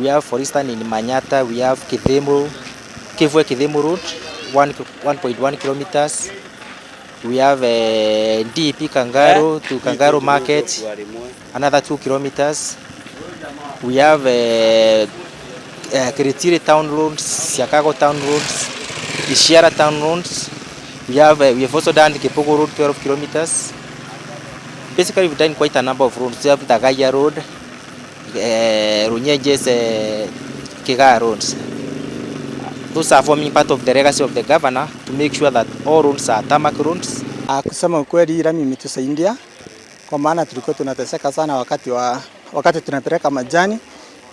We have, for instance, in Manyata, we have Kithimo, Kivwe Kithimo Road, 1.1 kilometers. We have DP Kangaro to Kangaro Market, another 2 kilometers. We have Kiritiri Town Roads, Siakago Town Roads, Ishiara Town Roads. We have also done Kipogo Road, 12 kilometers. Basically, we've done quite a number of roads. We have Dagaya Road, Runyenjes, Kigaa roads. Those are forming part of the legacy of the governor to make sure that all roads are tarmac roads. Kusema ukweli, lami imetusaidia kwa maana tulikuwa tunateseka sana wakati tunapeleka majani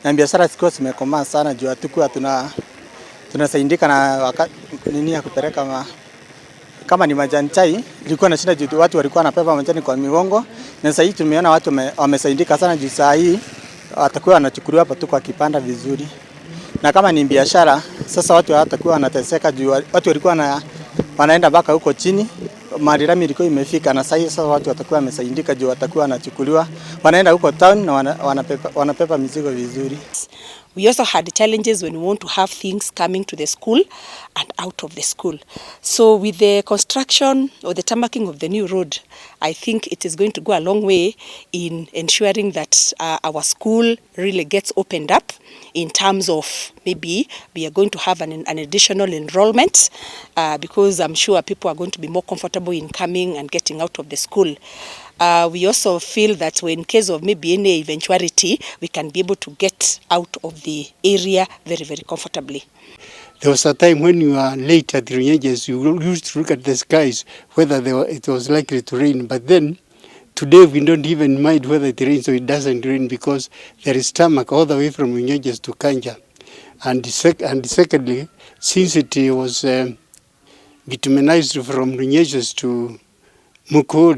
na biashara zilikuwa zimekomaa sana juu hatukuwa tunasaidika na wakati, nini ya kupeleka kama ni majani chai ilikuwa na shida juu watu walikuwa wanabeba majani kwa migongo, na sasa hivi tumeona watu wamesaidika sana juu saa hii watakuwa wanachukuliwa hapa tu kwa kibanda vizuri, na kama ni biashara sasa watu hawatakuwa wanateseka juu watu walikuwa wanaenda mpaka huko chini mahali lami ilikuwa imefika, na sasa watu watakuwa wamesaidika juu watakuwa wanachukuliwa wanaenda huko town na wanabeba mizigo vizuri. We also had challenges when we want to have things coming to the school and out of the school. So with the construction or the tarmacking of the new road, I think it is going to go a long way in ensuring that our school really gets opened up in terms of maybe we are going to have an additional enrollment because I'm sure people are going to be more comfortable in coming and getting out of the school. We also feel that when in case of maybe any eventuality, we can be able to get out of the area very, very comfortably. There was a time when you are late at Runyenjes, you used to look at the skies, whether it was likely to rain. But then, today we don't even mind whether it rains or it doesn't rain because there is tarmac all the way from Runyenjes to Kanja. And secondly, since it was bituminized from Runyenjes to Mukuri,